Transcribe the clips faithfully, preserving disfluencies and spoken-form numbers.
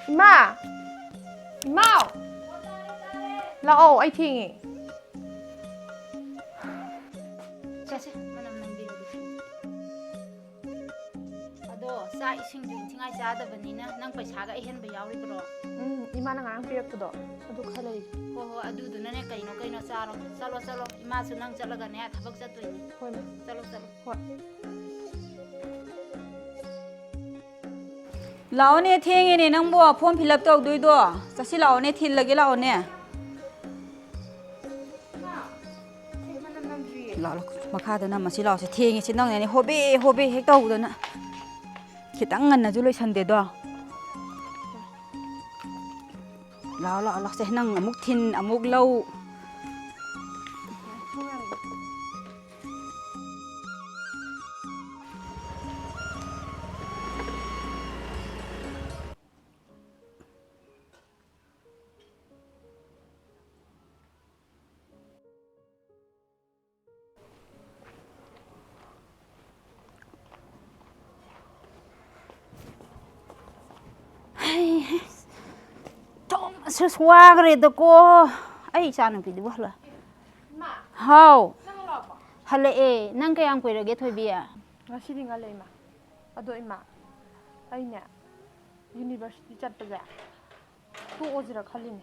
ꯏꯃꯥ! ꯏꯃꯥꯎ! ꯂꯥꯛꯑꯣ, ꯑꯩ ꯊꯦꯡꯉꯦ꯫ ꯆꯠꯁꯦ, ꯃꯅꯝ ꯅꯝꯕꯤꯔꯨꯒꯦ꯫ ꯑꯗꯣ ꯆꯥꯛ ꯏꯁꯤꯡꯗꯨ ꯏꯟꯊꯤꯉꯥꯏ ꯆꯥꯗꯕꯅꯤꯅ ꯅꯪ ꯄꯩꯁꯥꯒ ꯑꯍꯦꯟꯕ ꯌꯥꯎꯔꯤꯕ꯭ꯔꯣ? ꯎꯝ, ꯏꯃꯥꯅ ꯉꯔꯥꯡ ꯄꯤꯔꯛꯄꯗꯣ ꯑꯗꯨ ꯈꯔ ꯂꯩ꯫ ꯍꯣ ꯍꯣ, ꯑꯗꯨꯗꯨꯅꯅꯦ ꯀꯩꯅꯣ ꯀꯩꯅꯣ ꯆꯥꯔꯣ꯫ ꯆꯠꯂꯣ ꯆꯠꯂꯣ, ꯏꯃꯥꯁꯨ ꯅꯪ ꯆꯠꯂꯒꯅꯦ ꯊꯕꯛ ꯆꯠꯇꯣꯏꯅꯤ꯫ ꯍꯣꯏ, ꯃꯥ꯫ ꯆꯠꯂꯣ ꯆꯠꯂꯣ꯫ ꯍꯣꯏ꯫ ꯂꯥꯛꯑꯣꯅꯦ, ꯊꯦꯡꯉꯦꯅꯦ ꯅꯪꯕꯣ, form fill up ꯇꯧꯗꯣꯏꯗꯣ꯫ ꯆꯠꯁꯤ ꯂꯥꯛꯑꯣꯅꯦ, ꯊꯤꯜꯂꯒꯦ ꯂꯥꯛꯑꯣꯅꯦ꯫ ꯂꯥꯛꯑꯣ, ꯂꯥꯛꯑꯣ, ꯃꯈꯥꯗ ꯅꯝꯃꯁꯤ ꯂꯥꯛꯑꯣꯁꯦ, ꯊꯦꯡꯉꯦ ꯁꯤ ꯅꯪꯅꯅꯦ ꯍꯣꯕꯦ ꯍꯣꯕꯦ ꯍꯦꯛ ꯇꯧꯗꯅ꯫ ꯈꯤꯇꯪ ꯉꯟꯅꯁꯨ ꯂꯣꯏꯁꯟꯗꯦꯗꯣ꯫ ꯂꯥꯛꯑꯣ, ꯂꯥꯛꯑꯣ, ꯂꯥꯛꯑꯣ, ꯁꯦ ꯅꯪ ꯑꯃꯨꯛ ꯊꯤꯟ ꯑꯃꯨꯛ ꯂꯧ꯫ ꯍꯩ, ꯊꯣꯝ, ꯑꯁ, ꯋꯥꯈ꯭ꯔꯦꯗꯀꯣ꯫ ꯑꯩ ꯏꯆꯥꯅꯨꯄꯤꯗꯨꯕꯨ ꯍꯜꯂꯛ-, ꯏꯃꯥ, ꯍꯥꯎ꯫ ꯅꯪ ꯍꯜꯂꯛꯑꯕꯣ? ꯍꯜꯂꯛꯑꯦ꯫ ꯅꯪ ꯀꯌꯥꯝ ꯀꯨꯏꯔꯒꯦ, ꯊꯣꯏꯕꯤ? ꯉꯁꯤꯗꯤ ꯉꯜꯂꯦ, ꯏꯃꯥ꯫ ꯑꯗꯣ, ꯏꯃꯥ, ꯑꯩꯅꯦ, university ꯆꯠꯄꯁꯦ ꯇꯣꯛꯑꯁꯤꯔ ꯈꯜꯂꯤꯅꯦ꯫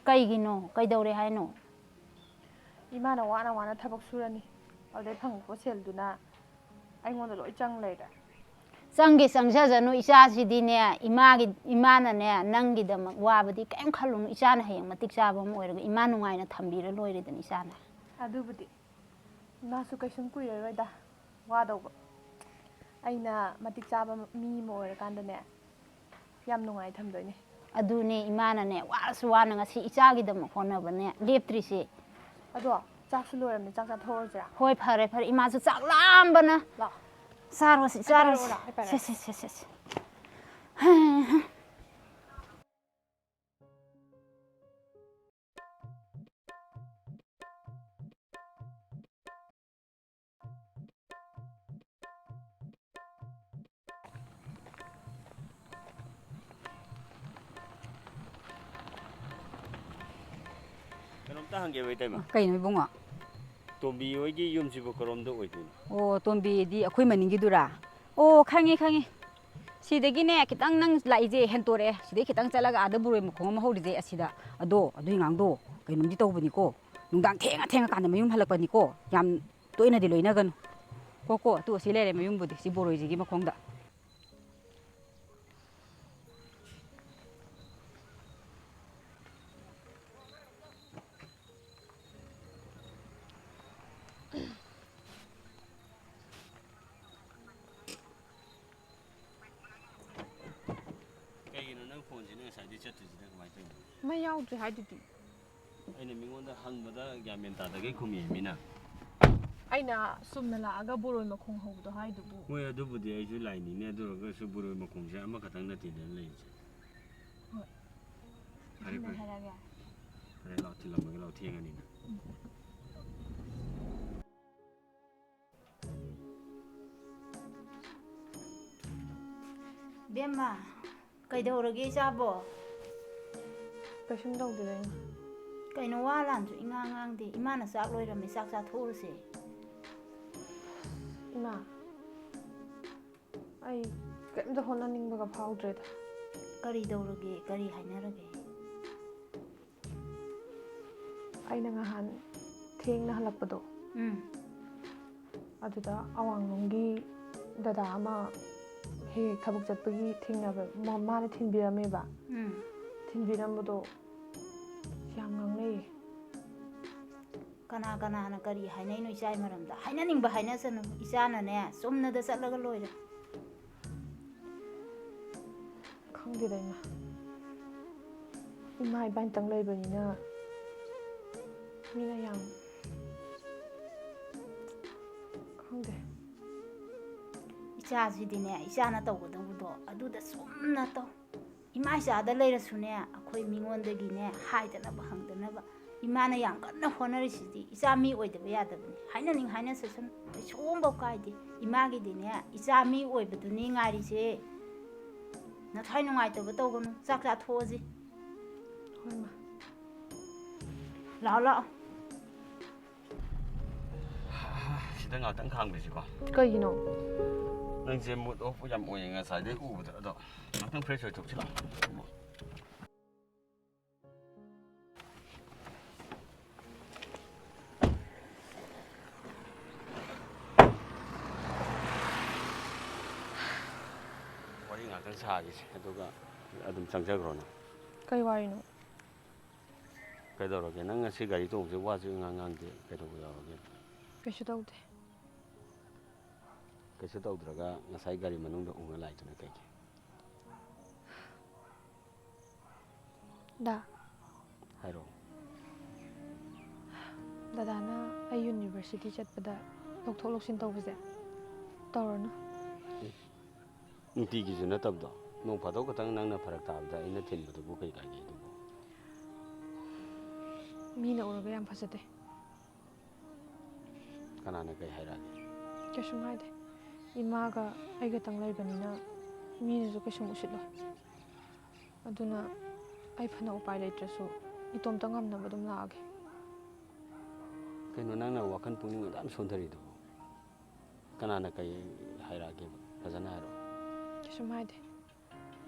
ꯀꯩꯒꯤꯅꯣ? ꯀꯩꯗꯧꯔꯦ ꯍꯥꯏꯅꯣ? ꯏꯃꯥꯅ ꯋꯥꯅ ꯋꯥꯅ ꯊꯕꯛ ꯁꯨꯔꯅꯤ, ꯑꯗꯨꯗꯩ ꯐꯪꯉꯛꯄ ꯁꯦꯜꯗꯨꯅ ꯑꯩꯉꯣꯟꯗ ꯂꯣꯏ ꯆꯪ ꯂꯩꯔꯦ꯫ ꯆꯪꯒꯦ ꯆꯪꯖꯖꯅꯨ, ꯏꯆꯥꯁꯤꯗꯤꯅꯦ, ꯏꯃꯥꯒꯤ, ꯏꯃꯥꯅꯅꯦ, ꯅꯪꯒꯤꯗꯃꯛ ꯋꯥꯕꯗꯤ ꯀꯔꯤꯝ ꯈꯜꯂꯨꯅꯨ꯫ ꯏꯆꯥꯅ ꯍꯌꯦꯡ ꯃꯇꯤꯛ ꯆꯥꯕ ꯑꯃ ꯑꯣꯏꯔꯒ ꯏꯃꯥ ꯅꯨꯡꯉꯥꯏꯅ ꯊꯝꯕꯤꯔ ꯂꯣꯏꯔꯦꯗꯅ ꯏꯆꯥꯅ꯫ ꯑꯗꯨꯕꯨꯗꯤ꯫ ꯏꯃꯥꯁꯨ ꯀꯩꯁꯨꯝ ꯀꯨꯏꯔꯔꯣꯏꯗ ꯋꯥꯗꯧꯕ꯫ ꯑꯩꯅ ꯃꯇꯤꯛ ꯆꯥꯕ ꯃꯤ ꯑꯃ ꯑꯣꯏꯔꯀꯥꯟꯗꯅꯦ, ꯌꯥꯝ ꯅꯨꯡꯉꯥꯏ ꯊꯝꯗꯣꯏꯅꯦ꯫ ꯑꯗꯨꯅꯦ ꯏꯃꯥꯅꯅꯦ, ꯋꯥꯔꯁꯨ ꯋꯥꯅ ꯉꯁꯤ ꯏꯆꯥꯒꯤꯗꯃꯛ ꯍꯣꯠꯅꯕꯅꯦ ꯂꯦꯞꯇ꯭ꯔꯤꯁꯦ꯫ ꯑꯗꯣ ꯆꯥꯛꯁꯨ ꯂꯣꯏꯔꯕꯅꯦ, ꯆꯥꯛ ꯆꯥꯊꯣꯛꯑꯁꯤꯔꯥ? ꯍꯣꯏ, ꯐꯔꯦ, ꯐꯔꯦ, ꯏꯃꯥꯁꯨ ꯆꯥꯛ ꯂꯥꯝꯕꯅ꯫ ꯂꯥꯛꯑꯣ꯫ ꯆꯥꯔꯣꯁꯤ, ꯑꯩ ꯆꯥꯔꯣꯁꯤ꯫ ꯄꯥꯏꯔꯛꯎꯔꯥ? ꯑꯩ ꯄꯥꯏꯔꯛꯑꯒꯦ꯫ ꯁꯦ, ꯁꯦ, ꯁꯦ, ꯁꯦ, ꯁꯦ꯫ ꯍꯩ ꯍꯥ꯫ ꯍꯪꯒꯦꯕ, ꯏꯇꯩꯃ꯫ ꯀꯩꯅꯣ, ꯏꯕꯨꯡꯉꯣ? ꯇꯣꯝꯕꯤ ꯍꯣꯏꯒꯤ ꯌꯨꯝꯁꯤꯕꯨ ꯀꯔꯣꯝꯗ ꯑꯣꯏꯗꯣꯏꯅꯣ? ꯑꯣ, ꯇꯣꯝꯕꯤꯗꯤ ꯑꯩꯈꯣꯏ ꯃꯅꯤꯡꯒꯤꯗꯨꯔꯥ? ꯑꯣ, ꯈꯪꯉꯦ, ꯈꯪꯉꯦ꯫ ꯁꯤꯗꯒꯤꯅꯦ, ꯈꯤꯇꯪ ꯅꯪ ꯂꯥꯛꯏꯁꯦ ꯍꯦꯟꯇꯣꯔꯛꯑꯦ꯫ ꯁꯤꯗꯩ ꯈꯤꯇꯪ ꯆꯠꯂꯒ ꯑꯥꯗ ꯕꯣꯔꯣꯏ ꯃꯈꯣꯡ ꯑꯃ ꯍꯧꯔꯤꯁꯦ ꯑꯁꯤꯗ꯫ ꯑꯗꯣ ꯑꯗꯨꯏ ꯑꯉꯥꯡꯗꯣ ꯀꯩꯅꯣꯝꯗꯤ ꯇꯧꯕꯅꯤꯀꯣ꯫ ꯅꯨꯡꯗꯥꯡ ꯊꯦꯡꯉ ꯊꯦꯡꯉꯀꯥꯟꯗ ꯃꯌꯨꯝ ꯍꯜꯂꯛꯄꯅꯤꯀꯣ꯫ ꯌꯥꯝ ꯇꯣꯏꯅꯗꯤ ꯂꯣꯏꯅꯒꯅꯨ꯫ ꯀꯣ, ꯀꯣ, ꯑꯗꯨ ꯑꯁꯤ ꯂꯩꯔꯦ ꯃꯌꯨꯝꯕꯨꯗꯤ, ꯁꯤ ꯕꯣꯔꯣꯏꯁꯤꯒꯤ ꯃꯈꯣꯡꯗ꯫ ꯀꯩꯒꯤꯅꯣ ꯅꯪ ꯐꯣꯟꯁꯤꯅ ꯉꯁꯥꯏꯗꯩ ꯆꯠꯇ꯭ꯔꯤꯁꯤꯅ ꯀꯃꯥꯏꯅ ꯇꯧꯔꯤꯅꯣ? ꯃꯩ ꯌꯥꯎꯗ꯭ꯔꯤ ꯍꯥꯏꯗꯨꯗꯤ꯫ ꯑꯩꯅ ꯃꯤꯉꯣꯟꯗ ꯍꯪꯕꯗ ꯒ꯭ꯌꯥꯟ ꯃꯦꯟ ꯇꯥꯗꯈꯩ ꯈꯨꯝꯃꯤꯌꯦ ꯃꯤꯅ꯫ ꯑꯩꯅ ꯆꯨꯝꯅ ꯂꯥꯛꯑꯒ ꯕꯣꯔꯣꯏ ꯃꯈꯣꯡ ꯍꯧꯕꯗꯣ ꯍꯥꯏꯗꯨꯕꯨ꯫ ꯍꯣꯏ, ꯑꯗꯨꯕꯨꯗꯤ ꯑꯩꯁꯨ ꯂꯥꯏꯅꯤꯅꯦ, ꯑꯗꯨ ꯑꯣꯏꯔꯒꯁꯨ ꯕꯣꯔꯣꯏ ꯃꯈꯣꯡꯁꯦ ꯑꯃꯈꯛꯇꯪ ꯅꯠꯇꯦꯗꯅ ꯂꯩꯔꯤꯁꯦ꯫ ꯍꯣꯏ꯫ ꯐꯔꯦ, ꯐꯔꯦ꯫ ꯍꯥꯏꯔꯒꯦ꯫ ꯐꯔꯦ, ꯂꯥꯛꯑꯣ, ꯊꯤꯜꯂꯝꯃꯒꯦ, ꯂꯥꯛꯑꯣ, ꯊꯦꯡꯉꯅꯤꯅ꯫ ꯕꯦꯝꯃ, ꯀꯩꯗꯧꯔꯒꯦ ꯏꯆꯥꯕꯣ? ꯀꯩꯁꯨꯝ ꯇꯧꯗꯦꯗ, ꯏꯃꯥ꯫ ꯀꯩꯅꯣ, ꯋꯥ ꯂꯥꯟꯁꯨ ꯏꯉꯥꯡ ꯉꯥꯡꯗꯦ? ꯏꯃꯥꯅ ꯆꯥꯛ ꯂꯣꯏꯔꯝꯃꯦ, ꯆꯥꯛ ꯆꯥꯊꯣꯛꯎꯔꯁꯦ꯫ ꯏꯃꯥ, ꯑꯩ ꯀꯩꯝꯇ ꯍꯣꯠꯅꯅꯤꯡꯕꯒ ꯐꯥꯎꯗ꯭ꯔꯦꯗ꯫ ꯀꯔꯤ ꯇꯧꯔꯒꯦ? ꯀꯔꯤ ꯍꯥꯏꯅꯔꯒꯦ? ꯑꯩꯅ ꯉꯍꯥꯟ ꯊꯦꯡꯅ ꯍꯜꯂꯛꯄꯗꯣ, ꯎꯝ꯫ ꯑꯗꯨꯗ ꯑꯋꯥꯡꯂꯣꯝꯒꯤ ꯗꯗꯥ ꯑꯃ ꯍꯦꯛ ꯍꯦꯛ ꯊꯕꯛ ꯆꯠꯄꯒꯤ ꯊꯦꯡꯅꯕ, ꯃ-, ꯃꯥꯅ ꯊꯤꯟꯕꯤꯔꯝꯃꯦꯕ꯫ ꯎꯝ꯫ ꯊꯤꯟꯕꯤꯔꯝꯕꯗꯣ ꯌꯥꯝ ꯉꯥꯡꯅꯩꯌꯦ꯫ ꯀꯅꯥ ꯀꯅꯥꯅ ꯀꯔꯤ ꯍꯥꯏꯅꯩꯅꯣ ꯏꯆꯥꯒꯤ ꯃꯔꯝꯗ? ꯍꯥꯏꯅꯅꯤꯡꯕ ꯍꯥꯏꯅꯁꯅꯨ꯫ ꯏꯆꯥꯅꯅꯦ, ꯆꯨꯝꯅꯗ ꯆꯠꯂꯒ ꯂꯣꯏꯔꯦ꯫ ꯈꯪꯗꯦꯗ, ꯏꯃꯥ꯫ ꯏꯃꯥ ꯏꯕꯥꯅꯤꯇꯪ ꯂꯩꯕꯅꯤꯅ ꯃꯤꯅ ꯌꯥꯝ, ꯈꯪꯗꯦ꯫ ꯏꯆꯥꯁꯤꯗꯤꯅꯦ, ꯏꯆꯥꯅ ꯇꯧꯒꯗꯧꯕꯗꯣ ꯑꯗꯨꯗ ꯆꯨꯝꯅ ꯇꯧ꯫ ꯏꯃꯥ ꯏꯆꯥꯗ ꯂꯩꯔꯁꯨꯅꯦ, ꯑꯩꯈꯣꯏ ꯃꯤꯉꯣꯟꯗꯒꯤꯅꯦ ꯍꯥꯏꯗꯅꯕ ꯍꯪꯗꯅꯕ ꯏꯃꯥꯅ ꯌꯥꯝ ꯀꯟꯅ ꯍꯣꯠꯅꯔꯤꯁꯤꯗꯤ꯫ ꯏꯆꯥ ꯃꯤ ꯑꯣꯏꯗꯕ ꯌꯥꯗꯕꯅꯤ꯫ ꯍꯥꯏꯅꯅꯤꯡ ꯍꯥꯏꯅꯁꯁꯅꯨ, ꯀꯩꯁꯨꯝꯐꯥꯎ ꯀꯥꯏꯗꯦ꯫ ꯏꯃꯥꯒꯤꯗꯤꯅꯦ, ꯏꯆꯥ ꯃꯤ ꯑꯣꯏꯕꯗꯨꯅꯤ ꯉꯥꯏꯔꯤꯁꯦ꯫ ꯅꯊ꯭ꯋꯥꯏ ꯅꯨꯡꯉꯥꯏꯇꯕ ꯇꯧꯒꯅꯨ, ꯆꯥꯛ ꯆꯥꯊꯣꯛꯑꯁꯤ꯫ ꯍꯣꯏ, ꯃꯥ꯫ ꯂꯥꯛꯑꯣ, ꯂꯥꯛꯑꯣ꯫ ꯁꯤꯗ ꯉꯥꯛꯇꯪ ꯈꯥꯡꯕꯤꯁꯤꯀꯣ꯫ ꯀꯩꯒꯤꯅꯣ? ꯅꯪꯁꯦ mood off ꯌꯥꯝ ꯑꯣꯏꯌꯦ ꯉꯁꯥꯏꯗꯩ ꯎꯕꯗ꯫ ꯑꯗꯣ ꯉꯥꯛꯇꯪ fresh ꯑꯣꯏꯊꯣꯛꯁꯤ ꯂꯥꯛꯑꯣ꯫ ꯋꯥꯔꯤ ꯉꯥꯛꯇꯪ ꯁꯥꯈꯤꯁꯦ, ꯑꯗꯨꯒ ꯑꯗꯨꯝ ꯆꯪꯖꯈ꯭ꯔꯣ ꯅꯪ꯫ ꯀꯩ ꯋꯥꯔꯤꯅꯣ? ꯀꯩꯗꯧꯔꯒꯦ? ꯅꯪ ꯉꯁꯤ ꯒꯥꯔꯤ ꯇꯣꯡꯕꯁꯦ ꯋꯥꯁꯨ ꯏꯉꯥꯡ ꯉꯥꯡꯗꯦ, ꯀꯩꯗꯧꯕ ꯌꯥꯎꯔꯒꯦ? ꯀꯩꯁꯨ ꯇꯧꯗꯦ꯫ ꯀꯩꯁꯨ ꯇꯧꯗ꯭ꯔꯒ ꯉꯁꯥꯏ ꯒꯥꯔꯤ ꯃꯅꯨꯡꯗ ꯎꯅ ꯂꯥꯛꯏꯗꯨꯅ ꯀꯩꯒꯤ? ꯗꯥ꯫ ꯍꯥꯏꯔꯛꯑꯣ꯫ ꯗꯗꯥꯅ ꯑꯩ university ꯆꯠꯄꯗ ꯂꯧꯊꯣꯛ ꯂꯧꯁꯤꯟ ꯇꯧꯕꯁꯦ ꯇꯧꯔꯅꯨ꯫ ꯑꯦ, ꯅꯨꯡꯇꯤꯒꯤꯁꯨ ꯅꯠꯇꯕꯗꯣ, ꯅꯣꯡ ꯐꯥꯗꯣꯛ ꯈꯛꯇꯪ ꯅꯪꯅ ꯐꯔꯛ ꯇꯥꯕꯗ ꯑꯩꯅ ꯊꯤꯟꯕꯗꯨꯕꯨ ꯀꯩ ꯀꯥꯏꯒꯦ ꯑꯗꯨꯕꯨ? ꯃꯤꯅ ꯎꯔꯒ ꯌꯥꯝ ꯐꯖꯗꯦ꯫ ꯀꯅꯥꯅ ꯀꯩ ꯍꯥꯏꯔꯛꯑꯒꯦ? ꯀꯩꯁꯨꯝ ꯍꯥꯏꯗꯦ꯫ ꯏꯃꯥꯒ ꯑꯩꯒꯇꯪ ꯂꯩꯕꯅꯤꯅ ꯃꯤꯅꯁꯨ ꯀꯩꯁꯨꯝ ꯎꯁꯤꯠꯂꯣꯏ꯫ ꯑꯗꯨꯅ ꯑꯩ ꯐꯅ ꯎꯄꯥꯏ ꯂꯩꯇ꯭ꯔꯁꯨ ꯏꯇꯣꯝꯇ ꯉꯝꯅꯕ ꯑꯗꯨꯝ ꯂꯥꯛꯑꯒꯦ꯫ ꯀꯩꯅꯣ ꯅꯪꯅ ꯋꯥꯈꯜ ꯄꯨꯛꯅꯤꯡ ꯑꯗꯨꯛ ꯌꯥꯝ ꯁꯣꯟꯊꯔꯤꯗꯨꯕꯨ? ꯀꯅꯥꯅ ꯀꯩ ꯍꯥꯏꯔꯛꯑꯒꯦꯕ? ꯐꯖꯅ ꯍꯥꯏꯔꯛꯑꯣ꯫ ꯀꯩꯁꯨꯝ ꯍꯥꯏꯗꯦ꯫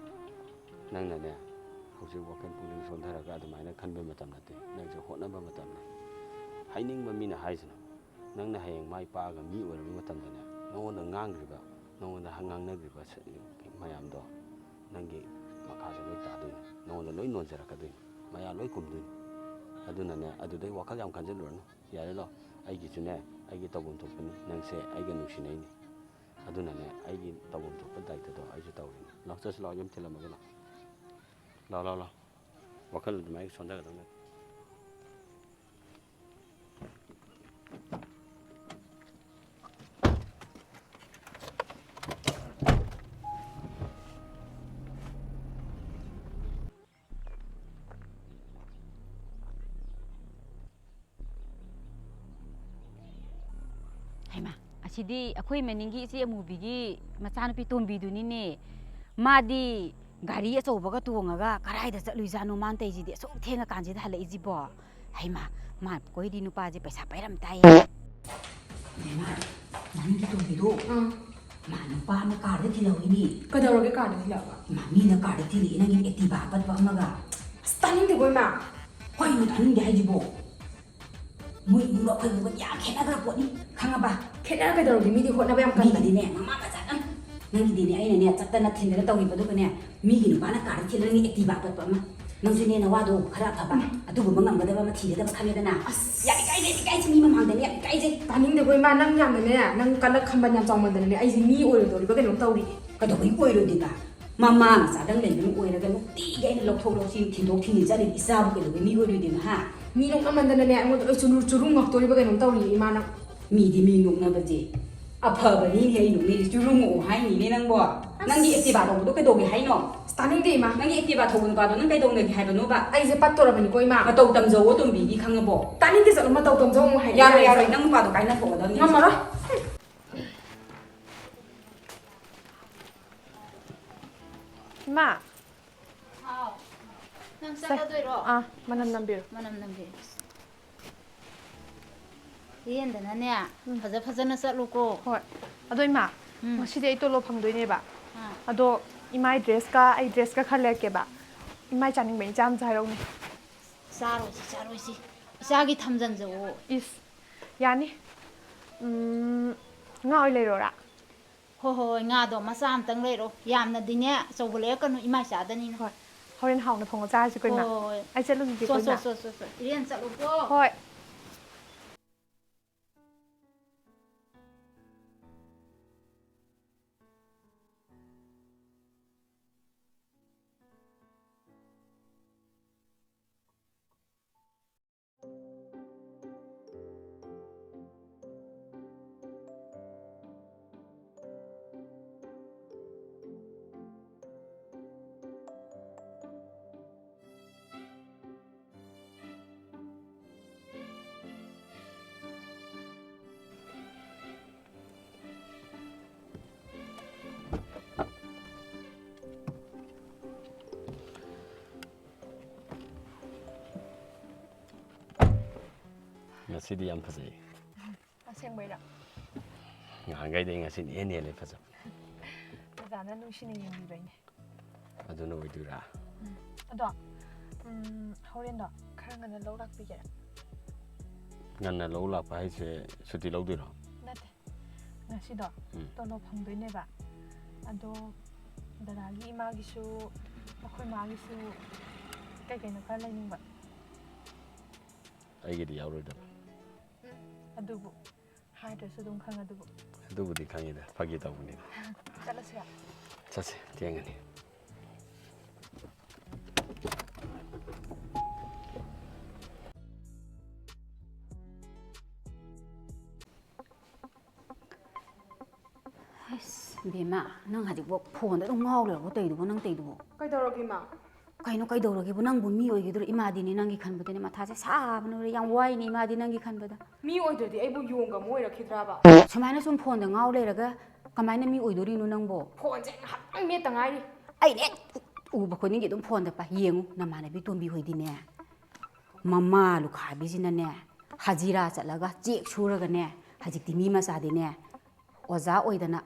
ꯅꯪꯅꯅꯦ, ꯍꯧꯖꯤꯛ ꯋꯥꯈꯜ ꯄꯨꯛꯅꯤꯡ ꯁꯣꯟꯊꯔꯒ ꯑꯗꯨꯃꯥꯏꯅ ꯈꯟꯕ ꯃꯇꯝ ꯅꯠꯇꯦ꯫ ꯅꯪꯁꯦ ꯍꯣꯠꯅꯕ ꯃꯇꯝꯅꯤ꯫ ꯍꯥꯏꯅꯤꯡꯕ ꯃꯤꯅ ꯍꯥꯏꯁꯅꯨ꯫ ꯅꯪꯅ ꯍꯌꯦꯡ ꯃꯥꯏ ꯄꯥꯛꯑꯒ ꯃꯤ ꯑꯣꯏꯔꯕ ꯃꯇꯝꯗꯅꯦ, ꯅꯉꯣꯟꯗ ꯉꯥꯡꯈ꯭ꯔꯤꯕ, ꯅꯉꯣꯟꯗ ꯉꯥꯡꯅꯈ꯭ꯔꯤꯕ ꯁ-, ꯃꯌꯥꯝꯗꯣ ꯅꯪꯒꯤ ꯃꯈꯥꯗ ꯂꯣꯏ ꯇꯥꯗꯣꯏꯅꯤ꯫ ꯅꯉꯣꯟꯗ ꯂꯣꯏ ꯅꯣꯟꯖꯔꯛꯀꯗꯣꯏꯅꯤ꯫ ꯃꯌꯥ ꯂꯣꯏ ꯀꯨꯝꯗꯣꯏꯅꯤ꯫ ꯑꯗꯨꯅꯅꯦ, ꯑꯗꯨꯗꯩ ꯋꯥꯈꯜ ꯌꯥꯝ ꯈꯟꯖꯤꯜꯂꯨꯔꯅꯨ꯫ ꯌꯥꯔꯦ ꯂꯥꯎ꯫ ꯑꯩꯒꯤꯁꯨꯅꯦ, ꯑꯩꯒꯤ ꯇꯧꯐꯝ ꯊꯣꯛꯄꯅꯤ꯫ ꯅꯪꯁꯦ ꯑꯩꯒ ꯅꯨꯡꯁꯤꯅꯩꯅꯤ꯫ ꯑꯗꯨꯅꯅꯦ, ꯑꯩꯒꯤ ꯇꯧꯐꯝ ꯊꯣꯛꯄ ꯗꯥꯏꯇꯗꯣ ꯑꯩꯁꯨ ꯇꯧꯔꯤꯅꯤ꯫ ꯂꯥꯎ, ꯆꯠꯁꯤ ꯂꯥꯎ, ꯌꯨꯝ ꯊꯤꯜꯂꯝꯃꯒꯦ ꯂꯥꯎ꯫ ꯂꯥꯎ, ꯂꯥꯎ, ꯂꯥꯎ꯫ ꯋꯥꯈꯜ ꯑꯗꯨꯃꯥꯏꯅ ꯁꯣꯟꯊꯒꯗꯧꯅꯦ꯫ ꯍꯩꯃꯥ, ꯑꯁꯤꯗꯤ ꯑꯩꯈꯣꯏ ꯃꯅꯤꯡꯒꯤ ꯏꯆꯦ ꯑꯃꯨꯕꯤꯒꯤ ꯃꯆꯥꯅꯨꯄꯤ ꯇꯣꯝꯕꯤꯗꯨꯅꯤꯅꯦ꯫ ꯃꯥꯗꯤ ꯒꯥꯔꯤ ꯑꯆꯧꯕꯒ ꯇꯣꯡꯉꯒ ꯀꯔꯥꯏꯗ ꯆꯠꯂꯨꯏꯖꯥꯠꯅꯣ ꯃꯥꯅ ꯇꯧꯔꯤꯁꯤꯗꯤ? ꯑꯁꯨꯛ ꯊꯦꯡꯉꯀꯥꯟꯁꯤꯗ ꯍꯜꯂꯛꯏꯁꯤꯕꯣ? ꯍꯩꯃꯥ, ꯃꯥ ꯀꯣꯏꯗꯤ ꯅꯨꯄꯥꯁꯦ ꯄꯩꯁꯥ ꯄꯥꯏꯔꯝ ꯇꯥꯏꯌꯦ꯫ ꯏꯕꯦꯝꯃ, ꯅꯪꯒꯤ ꯇꯣꯝꯕꯤꯗꯣ, ꯑꯥ꯫ ꯃꯥ ꯅꯨꯄꯥ ꯑꯃ ꯀꯥꯔꯗ ꯊꯤꯜꯍꯧꯋꯤꯅꯦ꯫ ꯀꯩꯗꯧꯔꯒꯦ ꯀꯥꯔꯗ ꯊꯤꯜꯂꯛꯑꯒ? ꯃꯥ ꯃꯤꯅ ꯀꯥꯔꯗ ꯊꯤꯜꯂꯛꯑꯦ, ꯅꯪꯒꯤ Activa ꯑꯄꯠꯄ ꯑꯃꯒ꯫ ꯑꯁ, ꯇꯥꯅꯤꯡꯗꯦꯀꯣ, ꯏꯃꯥ꯫ ꯀꯩꯅꯣ ꯇꯥꯅꯤꯡꯗꯦ ꯍꯥꯏꯁꯤꯕꯣ? ꯃꯣꯏ ꯏꯃꯨꯡꯒ ꯑꯩꯈꯣꯏ ꯏꯃꯨꯡꯒ ꯌꯥꯝ ꯈꯦꯠꯅꯈ꯭ꯔ ꯄꯣꯠꯅꯤ, ꯈꯪꯉꯕ? ꯈꯦꯠꯅꯔ ꯀꯩꯗꯧꯔꯒꯦ? ꯃꯤꯗꯤ ꯍꯣꯠꯅꯕ ꯌꯥꯝ ꯀꯟꯕꯅꯤ꯫ ꯃꯤꯒꯤꯗꯤꯅꯦ, ꯃꯃꯥ ꯃꯆꯥꯗꯪ꯫ ꯅꯪꯒꯤꯗꯤꯅꯦ, ꯑꯩꯅꯅꯦ, ꯆꯠꯇꯅ ꯊꯤꯟꯗꯅ ꯇꯧꯈꯤꯕꯗꯨꯒꯅꯦ, ꯃꯤꯒꯤ ꯅꯨꯄꯥꯅ ꯀꯥꯔꯗ ꯊꯤꯜꯂꯒ ꯅꯪꯒꯤ Activa ꯑꯄꯠꯄ ꯑꯃ꯫ ꯅꯪꯁꯨꯅꯦ, ꯅꯋꯥꯗꯣ ꯈꯔ ꯑꯐꯕ, ꯎꯝ꯫ ꯑꯗꯨꯒꯨꯝꯕ ꯉꯝꯒꯗꯕ ꯑꯃ ꯊꯤꯒꯗꯕ ꯈꯜꯂꯦꯗꯅ꯫ ꯑꯁ꯫ ꯌꯥꯝ ꯏꯀꯥꯏꯖꯩ, ꯏꯀꯥꯏꯖꯩ, ꯃꯤ ꯃꯃꯥꯡꯗꯅꯦ ꯌꯥꯝ ꯏꯀꯥꯏꯖꯩ꯫ ꯇꯥꯅꯤꯡꯗꯦꯀꯣ, ꯏꯃꯥ, ꯅꯪ ꯌꯥꯝꯅꯅꯦ, ꯅꯪ ꯀꯜꯂꯛ ꯈꯝꯕꯟ ꯌꯥꯝ ꯆꯥꯎꯃꯟꯗꯅꯅꯦ, ꯑꯩꯁꯦ ꯃꯤ ꯑꯣꯏꯔꯣꯏꯗꯧꯔꯤꯕ ꯀꯩꯅꯣꯝ ꯇꯧꯔꯤ꯫ ꯀꯩꯗꯧꯕꯩ ꯑꯣꯏꯔꯣꯏꯗꯣꯏꯕ? ꯃꯃꯥ ꯃꯆꯥꯗꯪ ꯂꯩꯕꯅ ꯑꯣꯏꯔꯒ ꯅꯨꯡꯇꯤꯒꯤ ꯑꯩꯅ ꯂꯧꯊꯣꯛ ꯂꯧꯁꯤꯟ, ꯊꯤꯟꯗꯣꯛ ꯊꯤꯟꯖꯤꯟ ꯆꯠꯂꯤꯕ ꯏꯆꯥꯕꯨ ꯀꯩꯗꯧꯕꯩ ꯃꯤ ꯑꯣꯏꯔꯣꯏꯗꯣꯏꯅꯣ, ꯍꯥ? ꯃꯤ ꯅꯣꯛꯅꯃꯟꯗꯅꯅꯦ, ꯑꯩꯉꯣꯟꯗ ꯂꯣꯏ ꯆꯨꯔꯨ-, ꯆꯨꯔꯨ ꯉꯥꯛꯇꯣꯔꯤꯕ ꯀꯩꯅꯣꯝ ꯇꯧꯔꯤ, ꯏꯃꯥ, ꯅꯪ꯫ ꯃꯤꯗꯤ ꯃꯤ ꯅꯣꯛꯅꯕꯁꯦ ꯑꯐꯕꯅꯤꯅꯦ ꯑꯩ ꯅꯣꯛꯅꯩꯁꯦ, ꯆꯨꯔꯨ ꯉꯣꯛꯑꯣ ꯍꯥꯏꯅꯤꯅꯦ ꯅꯪꯕꯣ꯫ ꯑꯁ꯫ ꯅꯪꯒꯤ Activa ꯊꯧꯕꯗꯣ ꯀꯩꯗꯧꯒꯦ ꯍꯥꯏꯅꯣ? ꯑꯁ, ꯇꯥꯅꯤꯡꯗꯦ, ꯏꯃꯥ꯫ ꯅꯪꯒꯤ Activa ꯊꯧꯕ ꯅꯨꯄꯥꯗꯣ ꯅꯪ ꯀꯩꯗꯧꯅꯒꯦ ꯍꯥꯏꯕꯅꯣꯕ? ꯑꯩꯁꯦ ꯄꯠꯇꯣꯔꯕꯅꯤꯀꯣ, ꯏꯃꯥ꯫ ꯃꯇꯧ ꯇꯝꯖꯧꯋꯣ, ꯇꯣꯝꯕꯤꯒꯤ, ꯈꯪꯉꯕꯣ? ꯇꯥꯅꯤꯡꯗꯦ, ꯆꯠꯂꯣ, ꯃꯇꯧ ꯇꯝꯖꯧ ꯑꯃꯨꯛ ꯍꯥꯏ꯫ ꯌꯥꯔꯣꯏ, ꯌꯥꯔꯣꯏ, ꯅꯪ ꯅꯨꯄꯥꯗꯣ ꯀꯥꯏꯅꯊꯣꯛꯑꯗꯕꯅꯤ꯫ ꯉꯝꯃꯔꯣꯏ꯫ ꯏꯃꯥ꯫ ꯍꯥꯎ꯫ ꯅꯪ ꯁꯦ꯫ ꯆꯠꯂꯗꯣꯏꯔꯣ? ꯑꯥ, ꯃꯅꯝ ꯅꯝꯕꯤꯔꯣ꯫ ꯃꯅꯝ ꯅꯝꯕꯤꯔꯣ꯫ ꯏꯔꯦꯟꯗꯅꯅꯦ, ꯎꯝ꯫ ꯐꯖ ꯐꯖꯅ ꯆꯠꯂꯨꯀꯣ꯫ ꯍꯣꯏ꯫ ꯑꯗꯣ ꯏꯃꯥ, ꯎꯝ꯫ ꯉꯁꯤꯗꯤ ꯑꯩ ꯇꯣꯂꯣꯞ ꯐꯪꯗꯣꯏꯅꯦꯕ꯫ ꯑꯥ꯫ ꯑꯗꯣ ꯏꯃꯥꯏ dress ꯀ ꯑꯩ dress ꯀ ꯈꯔ ꯂꯩꯔꯛꯀꯦꯕ꯫ ꯏꯃꯥꯏ ꯆꯥꯅꯤꯡꯕ ꯏꯆꯥ ꯑꯃꯁꯨ ꯍꯥꯏꯔꯛꯎꯅꯦ꯫ ꯆꯥꯔꯣꯏꯁꯤ, ꯆꯥꯔꯣꯏꯁꯤ꯫ ꯏꯆꯥꯒꯤ ꯊꯝꯖꯟꯖꯧꯋꯣ꯫ ꯏꯁ, ꯌꯥꯅꯤ꯫ ꯎꯝ, ꯉꯥ ꯑꯣꯏ ꯂꯩꯔꯣꯔꯥ? ꯍꯣꯏ, ꯍꯣꯏ, ꯍꯣꯏ, ꯉꯥꯗꯣ ꯃꯆꯥ ꯑꯝꯇꯪ ꯂꯩꯔꯛꯑꯣ꯫ ꯌꯥꯝꯅꯗꯤꯅꯦ, ꯑꯆꯧꯕ ꯂꯩꯔꯛꯀꯅꯨ, ꯏꯃꯥ ꯏꯆꯥꯗꯅꯤꯅ꯫ ꯍꯣꯏ, ꯍꯣꯔꯦꯟ ꯍꯥꯎꯅ ꯊꯣꯡꯉ ꯆꯥꯔꯁꯤꯀꯣ, ꯍꯣꯏ, ꯏꯃꯥ꯫ ꯍꯣꯏ, ꯍꯣꯏ꯫ ꯑꯩ ꯆꯠꯂꯨꯈꯤꯒꯦꯀꯣ, ꯆꯣ, ꯆꯣ, ꯏꯃꯥ꯫ ꯆꯣ, ꯆꯣ, ꯆꯣ꯫ ꯏꯔꯦꯟ ꯆꯠꯂꯨꯀꯣ꯫ ꯍꯣꯏ꯫ ꯉꯁꯤꯗꯤ ꯌꯥꯝ ꯐꯖꯩ꯫ ꯑꯁꯦꯡꯕꯩꯔꯣ? ꯉꯍꯥꯟꯈꯩꯗꯤ ꯑꯩ ꯉꯁꯤꯅ ꯏꯍꯦꯟ ꯍꯦꯜꯂꯦ ꯐꯖꯕ꯫ ꯑꯣꯖꯥꯅ ꯅꯨꯡꯁꯤꯅ ꯌꯦꯡꯕꯤꯕꯩꯅꯦ꯫ ꯑꯗꯨꯅ ꯑꯣꯏꯗꯣꯏꯔꯥ? ꯑꯗꯣ ꯎꯝ, ꯍꯣꯔꯦꯟꯗꯣ ꯈꯔ ꯉꯟꯅ ꯂꯧ ꯂꯥꯛꯄꯤꯒꯦꯔꯥ? ꯉꯟꯅ ꯂꯧ ꯂꯥꯛꯄ ꯍꯥꯏꯁꯦ ꯁꯨꯇꯤ ꯂꯧꯗꯣꯏꯔꯣ? ꯅꯠꯇꯦ, ꯉꯁꯤꯗꯣ ꯎꯝ. ꯇꯣꯂꯣꯞ ꯐꯪꯗꯣꯏꯅꯦꯕ꯫ ꯑꯗꯣ ꯗꯗꯥꯒꯤ ꯏꯃꯥꯒꯤꯁꯨ ꯑꯩꯈꯣꯏ ꯃꯥꯒꯤꯁꯨ ꯀꯩ ꯀꯩꯅꯣ ꯈꯔ ꯂꯩꯅꯤꯡꯕ꯫ ꯑꯩꯒꯤꯗꯤ ꯌꯥꯎꯔꯣꯏꯗꯕ꯫ ꯎꯝ, ꯑꯗꯨꯕꯨ ꯍꯥꯏꯗ꯭ꯔꯁꯨ ꯑꯗꯨꯝ ꯈꯪꯉꯗꯨꯕꯨ꯫ ꯑꯗꯨꯕꯨꯗꯤ ꯈꯪꯉꯤꯗ, ꯐꯥꯒꯤ ꯇꯧꯕꯅꯤꯗ꯫ ꯆꯠꯂꯁꯤꯔ? ꯆꯠꯁꯦ, ꯊꯦꯡꯉꯅꯤ꯫ ꯑꯁ ꯕꯦꯝꯃ, ꯅꯪ ꯍꯧꯖꯤꯛꯐꯥꯎ ꯐꯣꯟꯗ ꯑꯗꯨꯝ ꯉꯥꯎ ꯂꯩꯔꯕꯣ? ꯇꯧꯔꯤꯗꯨꯕꯣ ꯅꯪ ꯇꯧꯔꯤꯗꯨꯕꯣ? ꯀꯩꯗꯧꯔꯒꯦ ꯏꯃꯥ? ꯀꯩꯅꯣ ꯀꯩꯗꯧꯔꯒꯦꯕꯨ? ꯅꯪꯕꯨ ꯃꯤ ꯑꯣꯏꯈꯤꯗꯣꯏꯔꯣ? ꯏꯃꯥꯗꯤꯅꯦ ꯅꯪꯒꯤ ꯈꯟꯕꯗꯅꯦ ꯃꯊꯥꯁꯦ ꯁꯥꯕꯅ ꯂꯣꯏꯔꯦ꯫ ꯌꯥꯝ ꯋꯥꯏꯅꯦ ꯏꯃꯥꯗꯤ ꯅꯪꯒꯤ ꯈꯟꯕꯗ꯫ ꯃꯤ ꯑꯣꯏꯗ꯭ꯔꯗꯤ ꯑꯩꯕꯨ ꯌꯣꯡꯒ ꯑꯃ ꯑꯣꯏꯔꯛꯈꯤꯗ꯭ꯔꯕ? ꯁꯨꯃꯥꯏꯅ ꯁꯨꯝ ꯐꯣꯟꯗ ꯉꯥꯎ ꯂꯩꯔꯒ ꯀꯃꯥꯏꯅ ꯃꯤ ꯑꯣꯏꯗꯣꯔꯤꯅꯣ ꯅꯪꯕꯣ? ꯐꯣꯟꯁꯦ ꯉꯥꯏꯍꯥꯛꯇꯪ ꯃꯦꯠꯇ ꯉꯥꯏꯔꯤ꯫ ꯑꯩꯅ ꯍꯦꯛ ꯎꯕ ꯈꯨꯗꯤꯡꯒꯤ ꯑꯗꯨꯝ ꯐꯣꯟꯗ ꯄꯥꯏ꯫ ꯌꯦꯡꯉꯨ, ꯅꯃꯥꯟꯅꯕꯤ ꯇꯣꯝꯕꯤ ꯍꯣꯏꯗꯤꯅꯦ, ꯃꯃꯥ ꯂꯨꯈꯥꯕꯤꯁꯤꯅꯅꯦ ꯍꯖꯤꯔꯥ ꯆꯠꯂꯒ ꯆꯦꯛ ꯁꯨꯔꯒꯅꯦ, ꯍꯧꯖꯤꯛꯇꯤ ꯃꯤ ꯃꯆꯥꯗꯤꯅꯦ ꯑꯣꯖꯥ ꯑꯣꯏꯗꯅ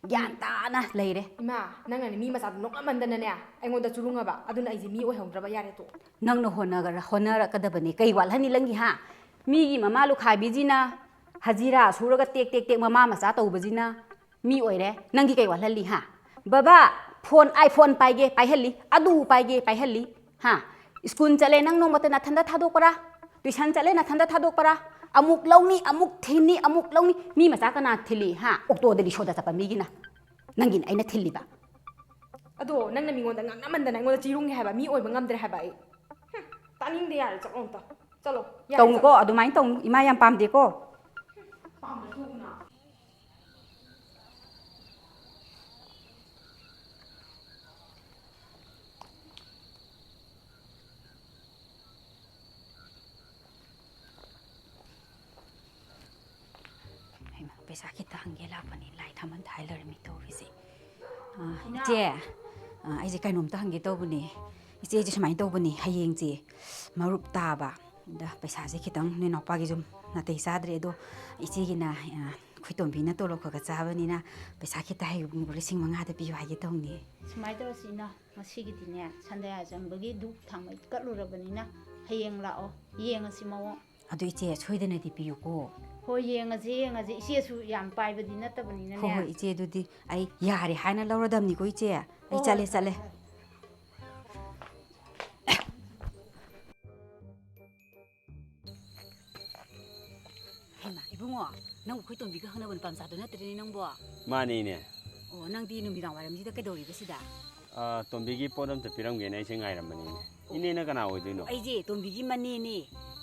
ꯒ꯭ꯌꯥꯟ ꯇꯥꯅ ꯂꯩꯔꯦ꯫ ꯏꯃꯥ, ꯅꯪꯅꯅꯦ ꯃꯤ ꯃꯆꯥꯗꯣ ꯅꯣꯛꯂꯝꯃꯟꯗꯅꯅꯦ ꯑꯩꯉꯣꯟꯗ ꯆꯨꯔꯨꯡꯉꯕ꯫ ꯑꯗꯨꯅ ꯑꯩꯁꯦ ꯃꯤ ꯑꯣꯏꯍꯧꯗ꯭ꯔꯕ꯫ ꯌꯥꯔꯦ ꯇꯣꯛꯑꯣ꯫ ꯅꯪꯅ ꯍꯣꯠꯅꯒ-, ꯍꯣꯠꯅꯔꯛꯀꯗꯕꯅꯤ꯫ ꯀꯩ ꯋꯥꯠꯍꯟꯅꯤ ꯅꯪꯒꯤ, ꯍꯥ? ꯃꯤꯒꯤ ꯃꯃꯥ ꯂꯨꯈꯥꯕꯤꯁꯤꯅ ꯍꯖꯤꯔꯥ ꯁꯨꯔꯒ ꯇꯦꯛ ꯇꯦꯛ ꯇꯦꯛ ꯃꯃꯥ ꯃꯆꯥ ꯇꯧꯕꯁꯤꯅ ꯃꯤ ꯑꯣꯏꯔꯦ꯫ ꯅꯪꯒꯤ ꯀꯩ ꯋꯥꯠꯍꯜꯂꯤ, ꯍꯥ? ꯕꯕꯥ, ꯐꯣꯟ, iPhone ꯄꯥꯏꯒꯦ, ꯄꯥꯏꯍꯜꯂꯤ꯫ ꯑꯗꯨ ꯄꯥꯏꯒꯦ, ꯄꯥꯏꯍꯜꯂꯤ꯫ ꯍꯥ? ꯁ꯭ꯀꯨꯜ ꯆꯠꯂꯦ, ꯅꯪ ꯅꯣꯡꯃꯇ ꯅꯊꯟꯗ ꯊꯥꯗꯣꯛꯄ꯭ꯔꯥ? ꯇꯨꯏꯁꯟ ꯆꯠꯂꯦ, ꯅꯊꯟꯗ ꯊꯥꯗꯣꯛꯄ꯭ꯔꯥ? ꯑꯃꯨꯛ ꯂꯧꯅꯤ, ꯑꯃꯨꯛ ꯊꯤꯟꯅꯤ, ꯑꯃꯨꯛ ꯂꯧꯅꯤ꯫ ꯃꯤ ꯃꯆꯥ ꯀꯅꯥ ꯊꯤꯜꯂꯤ, ꯍꯥ? ꯑꯣꯛꯇꯣꯗ ꯔꯤꯛꯁꯣꯗ ꯆꯠꯄ ꯃꯤꯒꯤꯅ꯫ ꯅꯪꯒꯤꯅ ꯑꯩꯅ ꯊꯤꯜꯂꯤꯕ꯫ ꯑꯗꯣ ꯅꯪꯅ ꯃꯤꯉꯣꯟꯗ ꯉꯥꯡꯅꯃꯟꯗꯅ ꯑꯩꯉꯣꯟꯗ ꯆꯤꯔꯨꯡꯉꯦ ꯍꯥꯏꯕ꯫ ꯃꯤ ꯑꯣꯏꯕ ꯉꯝꯗ꯭ꯔꯦ ꯍꯥꯏꯕ ꯑꯩ꯫ ꯍꯨꯝ, ꯇꯥꯅꯤꯡꯗꯦ, ꯌꯥꯔꯦ, ꯆꯠꯂꯣ ꯑꯝꯇ꯫ ꯆꯠꯂꯣ, ꯌꯥꯔꯦ, ꯇꯧꯅꯨꯀꯣ, ꯆꯠꯂꯣ꯫ ꯑꯗꯨꯃꯥꯏꯅ ꯇꯧꯅꯨ꯫ ꯏꯃꯥ ꯌꯥꯝ ꯄꯥꯝꯗꯦꯀꯣ꯫ ꯄꯥꯝꯗ꯭ꯔꯁꯨ ꯎꯅ꯫ ꯍꯩꯃꯥ, ꯄꯩꯁꯥ ꯈꯤꯇ ꯍꯪꯒꯦ ꯂꯥꯛꯄꯅꯤ, ꯂꯥꯏ ꯊꯥꯃꯟ ꯊꯥꯏ ꯂꯩꯔꯝꯃꯤ ꯇꯧꯔꯤꯁꯦ꯫ ꯑꯥ, ꯏꯅꯥꯎ꯫ ꯏꯆꯦ, ꯑꯥ, ꯑꯩꯁꯦ ꯀꯩꯅꯣꯝꯇ ꯍꯪꯒꯦ ꯇꯧꯕꯅꯦ꯫ ꯏꯆꯦ, ꯑꯩꯁꯦ ꯁꯨꯃꯥꯏꯅ ꯇꯧꯕꯅꯤ, ꯍꯌꯦꯡꯁꯦ ꯃꯔꯨꯞ ꯇꯥꯕ, ꯑꯗ ꯄꯩꯁꯥꯁꯦ ꯈꯤꯇꯪ ꯅꯣꯏ ꯅꯥꯎꯄꯥꯒꯤꯁꯨ ꯅꯥꯇꯩ ꯆꯥꯗ꯭ꯔꯦ꯫ ꯑꯗꯣ ꯏꯆꯦꯒꯤꯅ, ꯑ, ꯑꯩꯈꯣꯏ ꯇꯣꯝꯕꯤꯅ ꯇꯣꯂꯣꯞ ꯈꯔ ꯈꯔ ꯆꯥꯕꯅꯤꯅ ꯄꯩꯁꯥ ꯈꯤꯇ ꯍꯌꯦꯡ ꯂꯤꯁꯤꯡ ꯃꯉꯥꯗ ꯄꯤꯌꯨ ꯍꯥꯏꯒꯦ ꯇꯧꯅꯤ꯫ ꯁꯨꯃꯥꯏꯅ ꯇꯧꯔꯁꯤ ꯏꯅꯥꯎ, ꯉꯁꯤꯒꯤꯗꯤꯅꯦ ꯁꯟꯗꯌꯥ ꯆꯪꯕꯒꯤ ꯙꯨꯞ ꯊꯥꯡꯃꯩ ꯀꯠꯂꯨꯔꯕꯅꯤꯅ ꯍꯌꯦꯡ ꯂꯥꯛꯑꯣ, ꯌꯦꯡꯉꯁꯤ ꯃꯑꯣꯡ꯫ ꯑꯗꯨ ꯏꯆꯦ ꯁꯣꯏꯗꯅꯗꯤ ꯄꯤꯌꯨꯀꯣ꯫ ꯍꯣꯏ, ꯌꯦꯡꯉꯁꯤ, ꯌꯦꯡꯉꯁꯤ꯫ ꯏꯆꯦꯁꯨ ꯌꯥꯝ ꯄꯥꯏꯕꯗꯤ ꯅꯠꯇꯕꯅꯤꯅꯅꯦ꯫ ꯍꯣꯏ, ꯍꯣꯏ, ꯏꯆꯦ, ꯑꯗꯨꯗꯤ ꯑꯩ ꯌꯥꯔꯦ ꯍꯥꯏꯅ ꯂꯧꯔꯗꯝꯅꯤꯀꯣ, ꯏꯆꯦ꯫ ꯑꯩ ꯍꯣꯏ, ꯆꯠꯂꯦ, ꯍꯣꯏ, ꯆꯠꯂꯦ꯫ ꯐꯔꯦ, ꯐꯔꯦ꯫ ꯍꯩꯃꯥ, ꯏꯕꯨꯡꯉꯣ, ꯅꯪ ꯑꯩꯈꯣꯏ ꯇꯣꯝꯕꯤꯒ ꯈꯪꯅꯕ ꯅꯨꯄꯥ ꯃꯆꯥꯗꯣ ꯅꯠꯇ꯭ꯔꯦꯅꯦ ꯅꯪꯕꯣ? ꯃꯥꯅꯦ, ꯏꯅꯦ꯫ ꯑꯣ, ꯅꯪꯗꯤ ꯅꯨꯃꯤꯗꯥꯡ ꯋꯥꯏꯔꯝꯁꯤꯗ ꯀꯩꯗꯧꯔꯤꯕ ꯁꯤꯗ? ꯑꯥ, ꯇꯣꯝꯕꯤꯒꯤ ꯄꯣꯠ ꯑꯝꯇ ꯄꯤꯔꯝꯒꯦꯅ ꯑꯩꯁꯦ ꯉꯥꯏꯔꯝꯕꯅꯤꯅꯦ꯫ ꯏꯅꯦꯅ ꯀꯅꯥ ꯑꯣꯏꯗꯣꯏꯅꯣ? ꯑꯩꯁꯦ ꯇꯣꯝꯕꯤꯒꯤ ꯃꯅꯦꯅꯦ꯫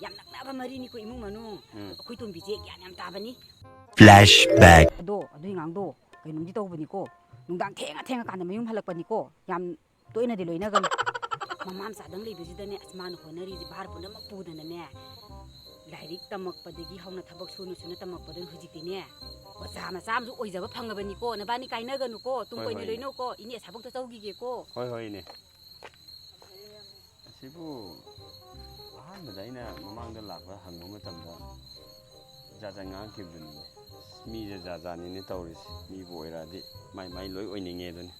ꯌꯥꯝ ꯅꯛꯅꯕ ꯃꯔꯤꯅꯤꯀꯣ ꯏꯃꯨꯡ ꯃꯅꯨꯡ꯫ ꯎꯝ꯫ ꯑꯩꯈꯣꯏ ꯇꯣꯝꯕꯤꯁꯦ ꯒ꯭ꯌꯥꯟ ꯌꯥꯝ ꯇꯥꯕꯅꯤ꯫ Flashback. ꯑꯗꯣ ꯑꯗꯨꯏ ꯑꯉꯥꯡꯗꯣ ꯀꯩꯅꯣꯝꯗꯤ ꯇꯧꯕꯅꯤꯀꯣ꯫ ꯅꯨꯡꯗꯥꯡ ꯊꯦꯡꯉ ꯊꯦꯡꯉꯀꯥꯟꯗ ꯃꯌꯨꯝ ꯍꯜꯂꯛꯄꯅꯤꯀꯣ꯫ ꯌꯥꯝ ꯇꯣꯏꯅꯗꯤ ꯂꯣꯏꯅꯒꯅꯨ꯫ ꯃꯃꯥ ꯃꯆꯥꯗꯪ ꯂꯩꯕꯁꯤꯗꯅꯦ, ꯑꯁ, ꯃꯥꯅ ꯍꯣꯠꯅꯔꯤꯁꯦ ꯚꯥꯔ ꯄꯨꯝꯅꯃꯛ ꯄꯨꯗꯅꯅꯦ, ꯂꯥꯏꯔꯤꯛ ꯇꯝꯃꯛꯄꯗꯒꯤ ꯍꯧꯅ ꯊꯕꯛ ꯁꯨꯅ ꯁꯨꯅ ꯇꯝꯃꯛꯄꯗꯨꯅ ꯍꯧꯖꯤꯛꯇꯤꯅꯦ, ꯑꯣꯖꯥ ꯃꯆꯥ ꯑꯃꯁꯨ ꯑꯣꯏꯖꯕ ꯐꯪꯉꯕꯅꯤꯀꯣ꯫ ꯅꯕꯥꯅꯤ ꯀꯥꯏꯅꯒꯅꯨꯀꯣ, ꯇꯨꯡ ꯍꯣꯏ, ꯀꯣꯏꯅ ꯍꯣꯏ, ꯏꯅꯦ꯫ ꯂꯣꯏꯅꯧꯀꯣ꯫ ꯏꯅꯦ ꯑꯁꯥꯕꯧꯇ ꯆꯧꯈꯤꯒꯦꯀꯣ꯫ ꯍꯣꯏ, ꯍꯣꯏ, ꯏꯅꯦ꯫ ꯑꯁꯤꯕꯨ ꯑꯍꯥꯟꯕꯗ ꯑꯩꯅ ꯃꯃꯥꯡꯗ ꯂꯥꯛꯄ ꯍꯪꯕ ꯃꯇꯝꯗ ꯖꯥꯠ ꯖꯥꯠ ꯉꯥꯡꯈꯤꯕꯗꯨꯅꯤꯅꯦ꯫ ꯑꯁ, ꯃꯤꯁꯦ ꯖꯥꯠ ꯖꯥꯠꯅꯤꯅꯦ ꯇꯧꯔꯤꯁꯦ꯫ ꯃꯤꯕꯨ ꯑꯣꯏꯔꯛꯑꯗꯤ ꯃꯥꯏ ꯃꯥꯏ ꯂꯣꯏ ꯑꯣꯏꯅꯤꯡꯉꯦ ꯑꯗꯨꯅꯤ꯫